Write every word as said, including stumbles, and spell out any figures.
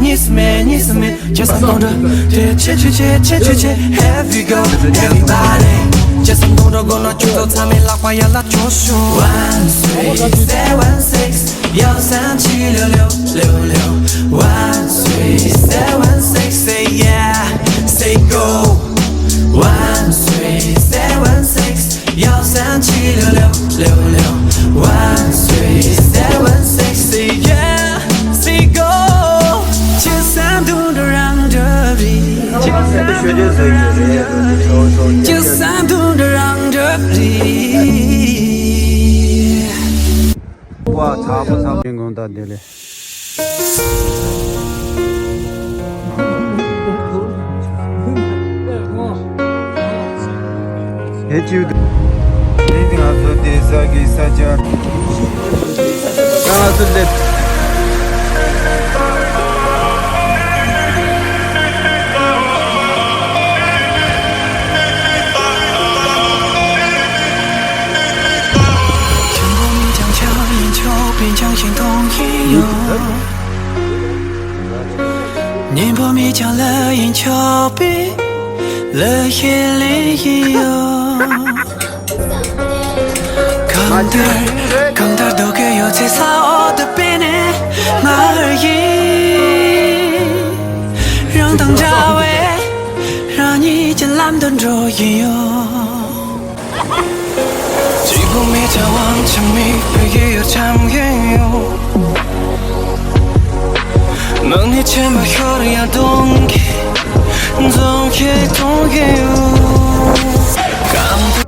གཉིས་སུ་མེད། གཉིས་སུ་མེད། ཇེ་སམ་གཏོང་འདྲ་དེ་ཆེ་ཆེ་ཆེ་ཆེ་ཆེ་ཆེ། Every go everybody། ཇེ་སམ་གཏོང་འདྲ་དགོས་ན་ཁྱོད་ཚོ་ཚང་མས་ལག་པ་ཡར་ལ་འཕྱར་ཤོག One three seven six 幺三七六六六六 One three seven six say yeah say go One three seven six 幺三七六六六六 One three seven six say yeah say go เจ็ดสามศูนย์เรื่องเดิมดี เจ็ดสามศูนย์เรื่องเดิมดี བ་ཚ་པོ་ཚ་པོ་དགོངས་དག་བདེ་ལེགས། ཧེ་ཅིའུ་དེ་ང་ཚོ་དེ་ས་གི་ས་ཆ་ང་ཚོ་སླེབས། ཁྱོད་མི་ཀྱང་ཁྱབ་ཡིན་ཆོག་པའི་ཀྱང་ཤིང་སྡོང་ཡིན་ཡོད། གཉེན་པོ་མི་ཀྱང་ལ་ཡིན་ཆོག་པའི་ལ་ཤེས་ལེ་ཡིན་ཡོད། གང་ལྟར་གང་ལྟར་སྡུག་གི་ཡོད་ཚེ་ས་འོག་ཏུ་སྤེལ་ནས་ང་ར་ཡིན། རང་དང་འདྲ་བའི་རང་ཉིད་ཀྱི་ལམ་དུ་འགྲོ་ཡིན་ཡོད། གཅིག་པུ་མི་བྱ་བང་ཆང་མི་བུ་ཡི་ཡོད་འཆམ་གྱིན་ཡོད། མང་ནི་ཆེན་པོ་ཤོར་ཡང་གཏོང་གི་འཛོམས་ཤིག་གཏོང་གི་ཡོད། གང་དུ་